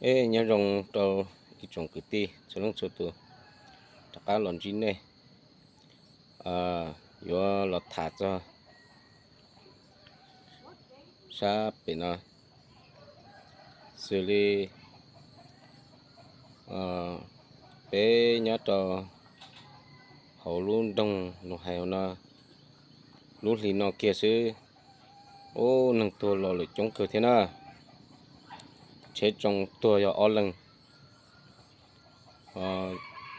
Es nyob zoo rau ib tsoom kwv tij txhua leej txhua tus, rov qab los ntsib nej, yuav los tham txog sab pem no, xws li peb nyob rau hauv lub nroog Nus Hais hauv no, lub hli no kiag xwb, ub, neeg tuag los lawm coob kawg thiab na. Tsheb tsoo tuag yog ob leeg,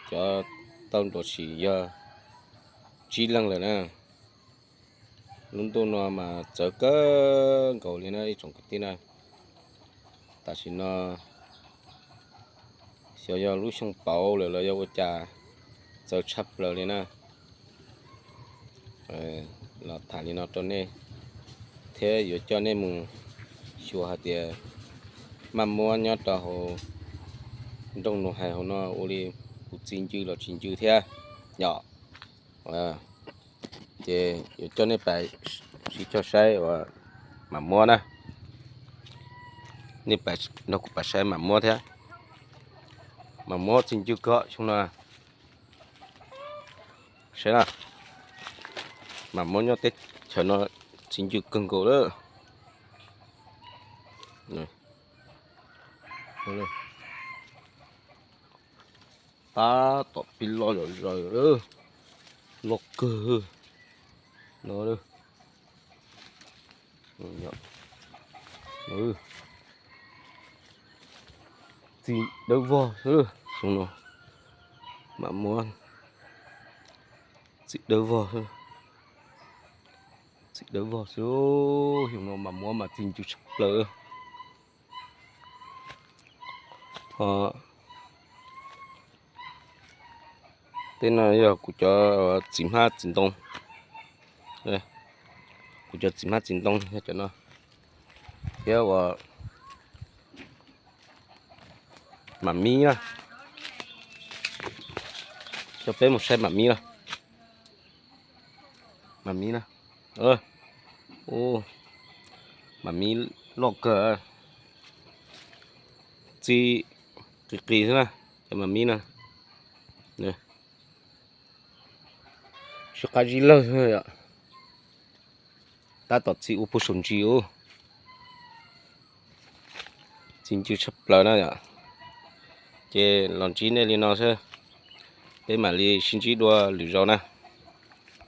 cov tau nruam sim yog tsib leeg lawm na. Lub ntuj no mas txawv kawg nkaus li na ib tsoom kwv tij na. Tam sim no xyov yog lub xyoo pauv lawm los yog ua cas txawv tshaj plaws li na. Los tham li no rau nej thiab yuav coj nej mus xyuas hais tias maj muab nyob rau hauv nroog Nus Hais hauv no ua li puas txi ncw los tsis ncw thiab yom. Ces yuav coj nej pais sib cog saib uas mam muab na. Nej pais nrog kuv pais saib mam muab thiab. Mam muab txi ncw kawg xyoo no. Saib na, mam muab nyob teb chaws no txi ncw kawg nkaus lawm. Tab tom pib loj zom zaws, loj kawg no. Txi dawb vog xwb, xyoo no mam muab txi dawb vog xwb. Txi dawb vog xwb, xyoo no mam muab mas txi ncw tshaj plaws. Tej no yog kuv cov txiv hmab txiv ntoo, kuv cov txiv hmab txiv ntoo yog cov no, thiab uas mam mib na. Coj peb mus saib mam mib na. Mam mib na. Mam mib loj kawg, txi qis qis xwb na, cov mam mib na. Sib qab zib lawg, tab tom txi ua puag saum ntsis ub. Txi ncw tshaj plaws na yom. Ces los ntsib nej li no xwb, peb mam li sib ntsib dua lwm zaus na.